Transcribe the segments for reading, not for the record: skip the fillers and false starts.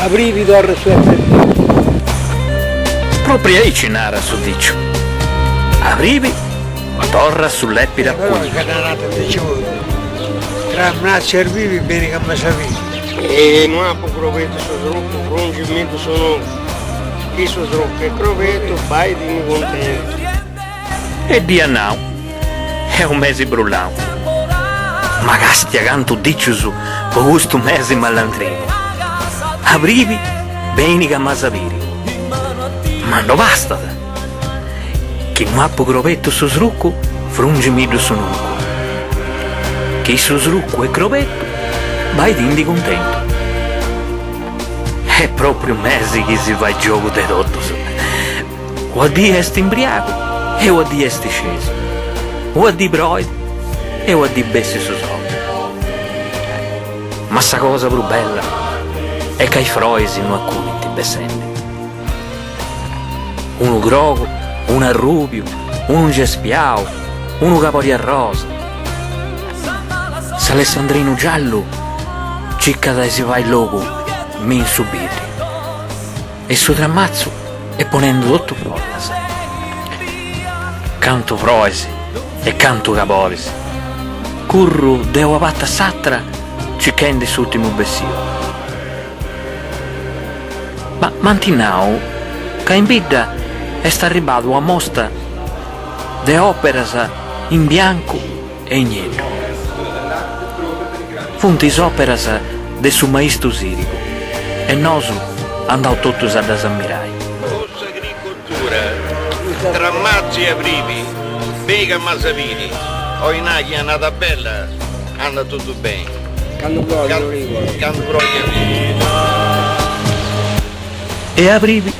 Abribi torrat su 'etzu. Pròpriu aici narat su dìciu, Abribi torrat su lèpiri a Però cuiu. ca narat diciu, tra martzu e abribi beni ca m'as a biri. E no apo crobetu su srucu, frungimiddu su nucu, chi su srucu est crobetu baidindi cuntentu. E dd'iat nau, Est u' mesi brullau. Ma castia cantu dicius po custu mesi mallandrinu. Abribi beni ca m'as a biri. Ma no bastat. Chi no apu crobetu su srucu, frungimiddu su nucu. Chi su srucu est crobetu, baidindi cuntentu. Est propriu mesi chi si fait giogu de totus. Ua dì est imbriagu e ua dì est scesu, ua dì proit e ua dì bessit su soli. Ma sa cosa prus bella est ca is frois no acudint bessendi. Unu grogu, unu arrubiu, unu ingespiau, unu cabori arrosa. S'alessandrinu giallu circat de si fai logu me in su birdi. E su tramatzu est ponendu totu follas. Cantu frois e cantu caboris. Curru de una parti a s'atra circhendi s'urtimu bessiu. Ma m'ant nau ca in bidda est arribada una mosta de òperas in biancu e in nieddu. Funt is òperas de su maistu Sirigu e nosu andaus totus a ddas ammirai. Po s'agricoltura, tra martzu e abribi, beni ca m'as a biri, oi nai chi annada bella andat totu beni. Candu proit abribi. Candu proit abribi. E abribi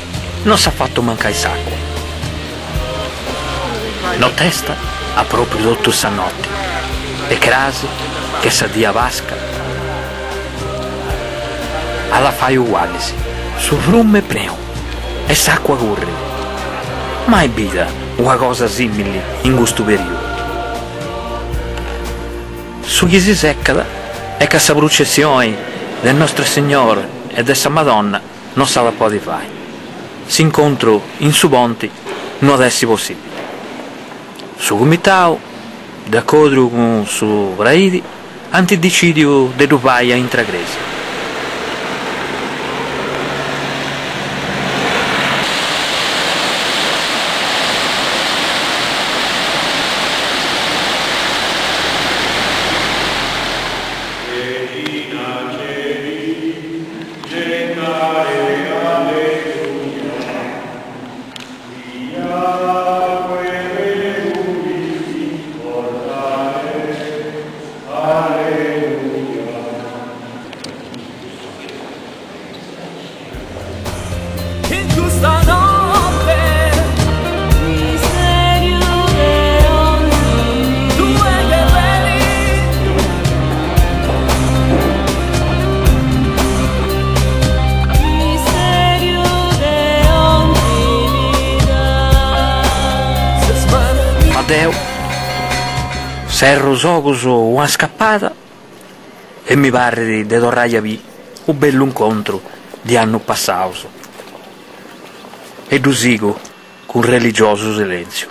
no s'at fatu mancai s'acua. Notesta at pròpiu totu sa noti e crasi ch'est sa dia Pasca at a fai ugualis, su frumi est prenu e s'acua currit. Mai bida una cosa simili in custu periodu. Su chi si secat est ca sa prucessioni de Nostra Signora e de sa Madonna no s'at a podi fai. S'incontru in su ponti no at essi possibili. Su cumitau, de acòrdiu cun su praidi, ant dicìdiu de ddu fai a intra crèsia. Ma deu serru is ogus una scapada e mi parrit de torrai a bì u bellu incontru di annus passaus e ddu sigu cun religiosu silentziu.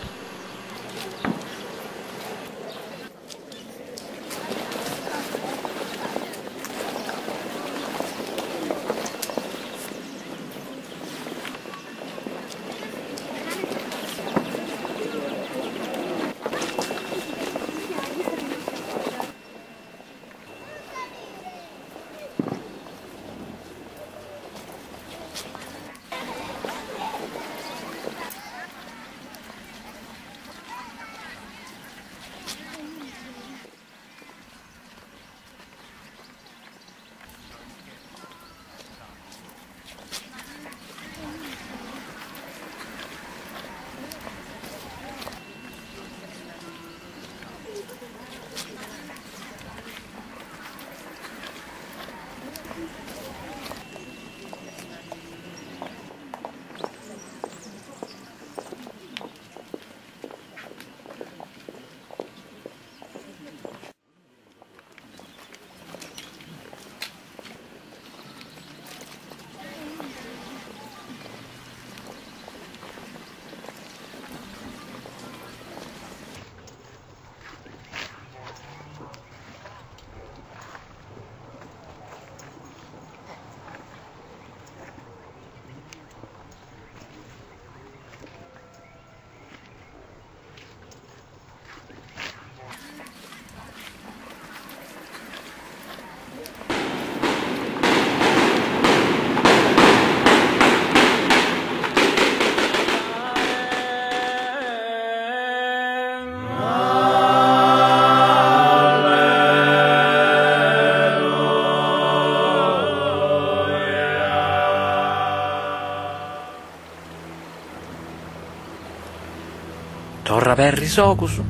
Torra aberri is ogus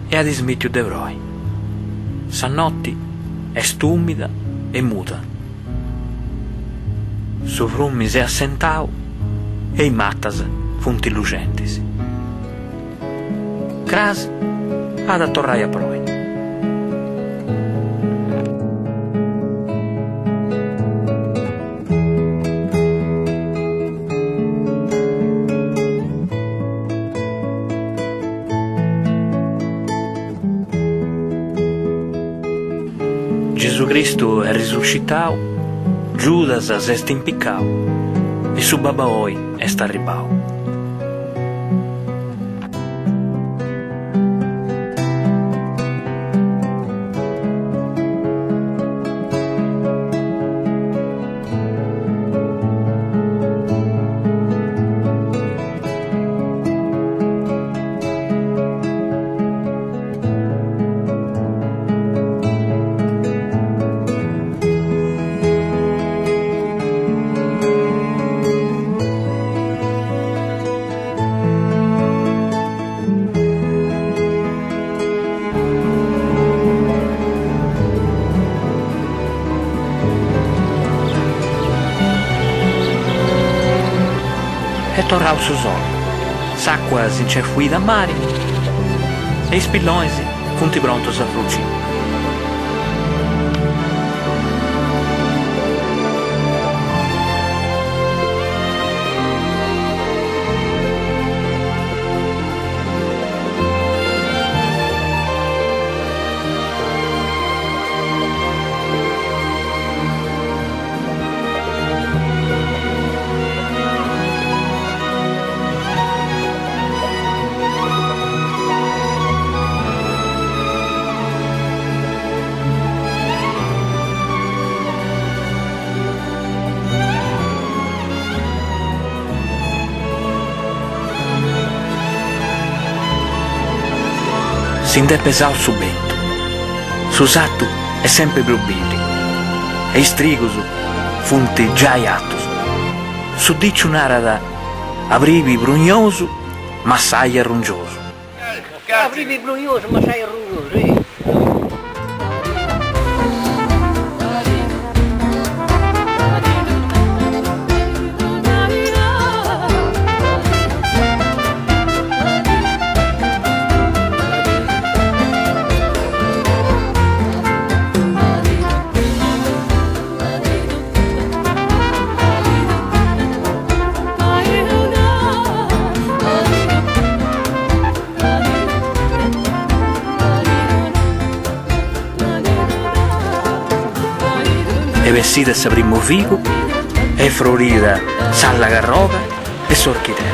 e at ismìtiu de proi. Sa noti est ùmida e muda. Su frumi s'est assentau e is matas funt luxentis. Cras at a torrai a proi. Gesù Cristu est risuscitau, Giudas s'est impiccau e su babaoi est arribbau. Est torrau su soli, s'acua si nc'est fuida a mari e is pillonis funt prontus a fruciri. Si nd'est pesau su bentu. Su satu est sempri prus birdi e is trigus funt giai atus. Su diciu narat, Abribi prugnosu, massaju arrungiosu. Abribi prugnosu, massaju arrungiosu, eh. Est bessida sa primu figu, est frorida s'allaga arroga e s'orchidea.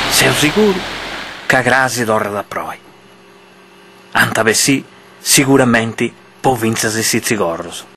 Seu siguru ca crasi torrat a proi. Ant a bessì siguramenti po fintzas is sitzigorrus.